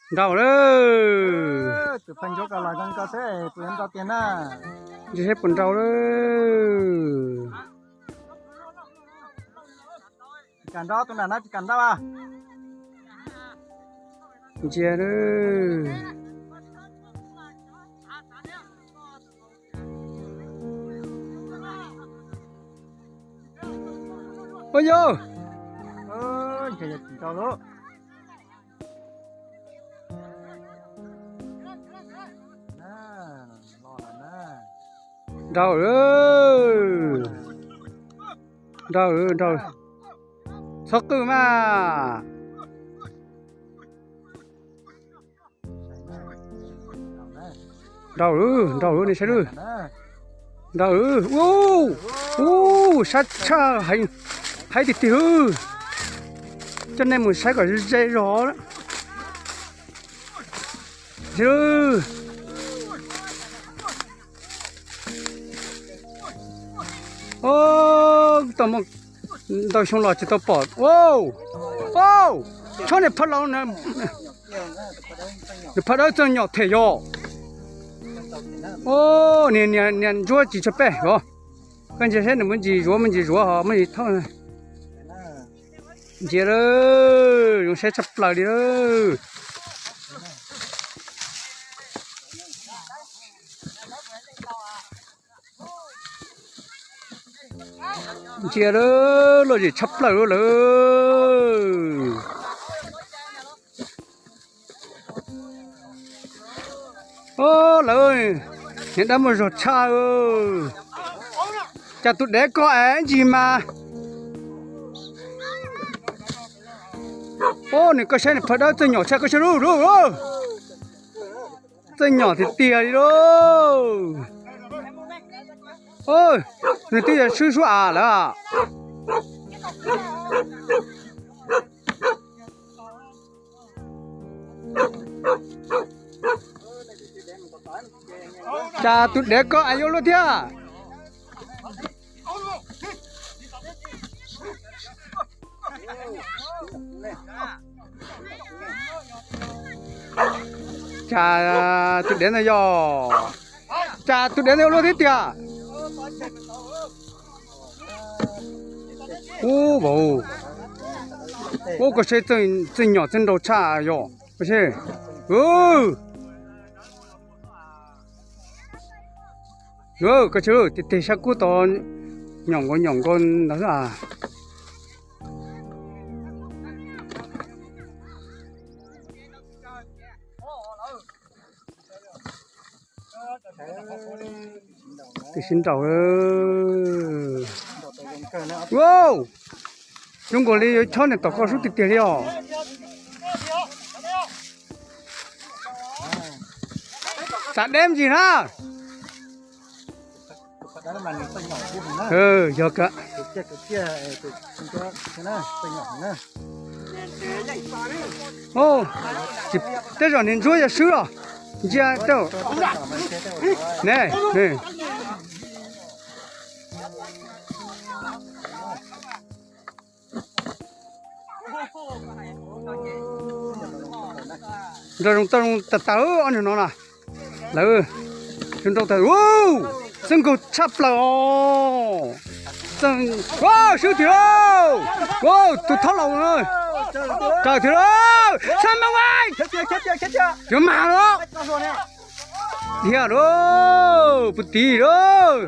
Nrau lawm. Ntsia saib puas nrau lawm. Ntsia lawm. Ua yog, nrau lawm, nrau lawm, nrau lawm. Txhob qw mas. Nrau lawm, nrau lawm, nej saib lawm. Nrau lawm, ub, ub, sab tshaj, haib tiag tiag. Coj nej mus saib kom ze zog. Tau muaj ntau xyoo los tsis tau pom. Ub, ub, tsob niag phaj laus, niag phaj dawb txawj nyom thiab yog. Ub, niag, niag ntsuab tsis tshua pej os. Koj ntsia saib nws muaj ntsis zuav, muaj ntsis zuav ho muaj ntsis thauj. Ntsia lawm, zoo saib tshaj plaws li lawm. Ntsia lawm, lom zem tshaj plaws lawm. Lawv, niag dab muaj zog tshaj. Cas tus dev ko es ib ntsis mas. Ub, nws koj saib nws phaj dawb txawj nyom tshaj, koj saib lub, lub, lub. Txawj nyom tiag tiag li lauj. Nws twb yog swb suab av lawm. Cas tus dev ko es yuav luaj thiab. Cas tus dev ntawd yog, cas tus dev ntawd yuav luaj thiab tiag. Ub, vauv, ub, koj saib txawj nyom txawj nraug tshaj yog. Koj saib, tig tig sab kub tod, nyom nkaus nyom nkaus ntawd xwb as. Tig sib nraus. Wow, zoo nkaus li yuav chob niag tom ko sub tiag tiag li os. Tsam deb me ntsis na. Yog ka, tej zaum niag ntsuab yog swb os. Ntsia tej ne. Nrau zoo tau zoo tas tas ob niag no na. Lawv zoo nrau tas, txawj nkaug tshaj plaws os. Swb tiag lauj. Tus thaub laus na, raws tiag lauj. Sab Meej Vais, yuav mag los. Dhia lauj, puag tid lauj.